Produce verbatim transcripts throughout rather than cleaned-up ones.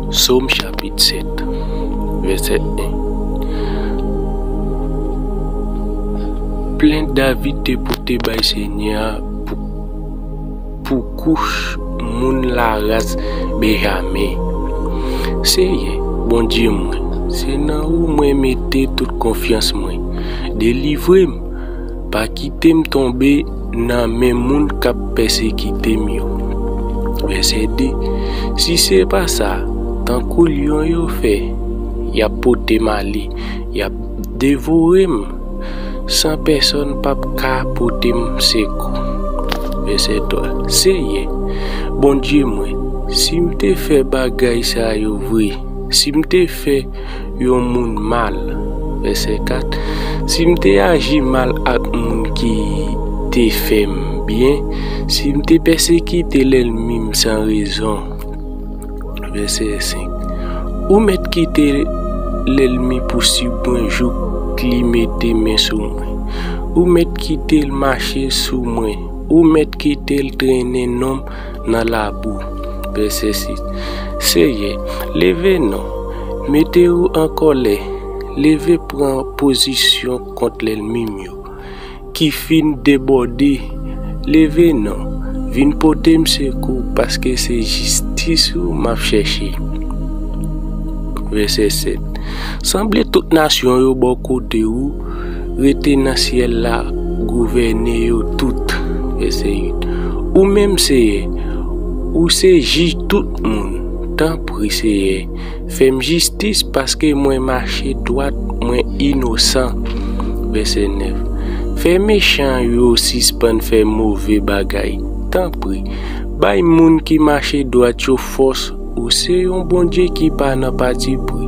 Sòm chapit sèt, vèsè en. Plent David te pote bay Senyè a pou, pou kouch moun laras Benjamen. Senyè, Bondye mwen, se nan ou mwen mete tout konfyans mwen. Delivre m, pa kite m tonbe nan men moun k ap pèsekite m yo. Vèsè de. Si se pa sa, tankou lyon yo fè, y ap pote m ale, y ap devore m, san pèsonn p ap ka pote m sekou. Vèsè twa. Senyè, Bondye mwen, si m te fè bagay sa yo vre, si m te fè yon moun mal. Vèsè kat. Si m te aji mal ak moun ki te fè m byen, si m te pèsekite lènmi m san rezon. Vèsè senk. Ou mèt kite lènmi pousib mwen jouk li mete men sou mwen. Ou mèt kite l mache sou mwen. Ou mèt kite l trennen non m nan labou. Vèsè sis. Senyè, leve non, mete w an kòlè, leve pran pozisyon kont lènmi m yo, ki fin debòde. Leve non, vin pote m sekou, paske se jistis ou m ap chèche. Vèsè sèt. Sanble tout nasyon yo bò kote ou, rete nan syèl la, gouvène yo tout. Vèsè uit. Ou menm, Senyè, ou se jij tout moun. Tanpri, Senyè, fè m jistis, paske mwen mache dwat, mwen inosan. Vèsè nèf. Fè mechan yo sispann fè move bagay. Tanpri, bay moun ki mache dwat yo fòs. Ou se yon Bondye ki pa nan patipri.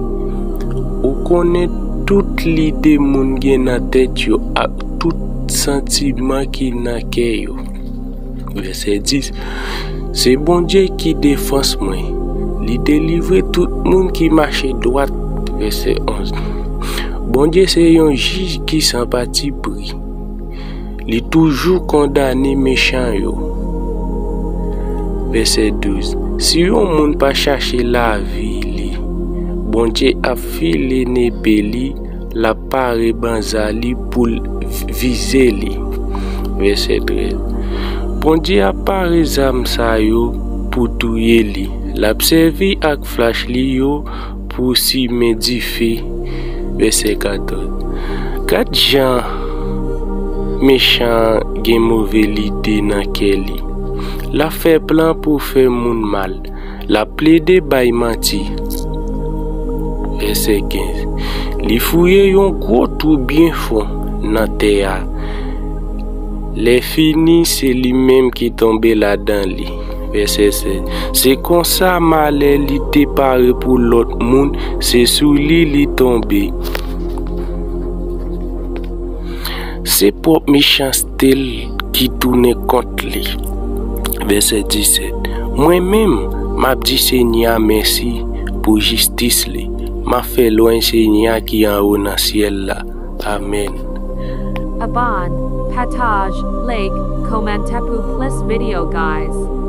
Ou konnen tout lide moun gen nan tèt yo ak tout santiman ki nan kè yo. Vèsè dis. Se Bondye ki defans mwen. Li delivre tout moun ki mache dwat. Vèsè onz. Bondye se yon jij ki san patipri. Li toujou kondane mechan yo. Vèsè douz. Si yon moun pa chache lavi li, Bondye ap file nepe li, l ap pare banza li pou l vize li. Vèsè trèz. Bondye ap pare zam sa yo pou touye li. L ap sèvi ak flach li yo pou simen dife. Vèsè katòz. Gad jan mechan an gen move lide nan kè li. L ap fè plan pou fè moun mal. L ap plede bay manti. Vèsè kenz. Li fouye yon gwo twou byen fon nan tè a. Lèfini, se li menm ki tonbe ladan li. Vèsè sèz. Se konsa malè li te pare pou lòt moun, se sou li li tonbe. Se pwòp mechanste l ki tounen kont li. Vèsè disèt. Mwen menm, m ap di Senyè a mèsi pou jistis li. M ap fè lwanj Senyè a ki anwo nan syèl la. Amèn. Abonne, partage, like, commente pou plis video, guys.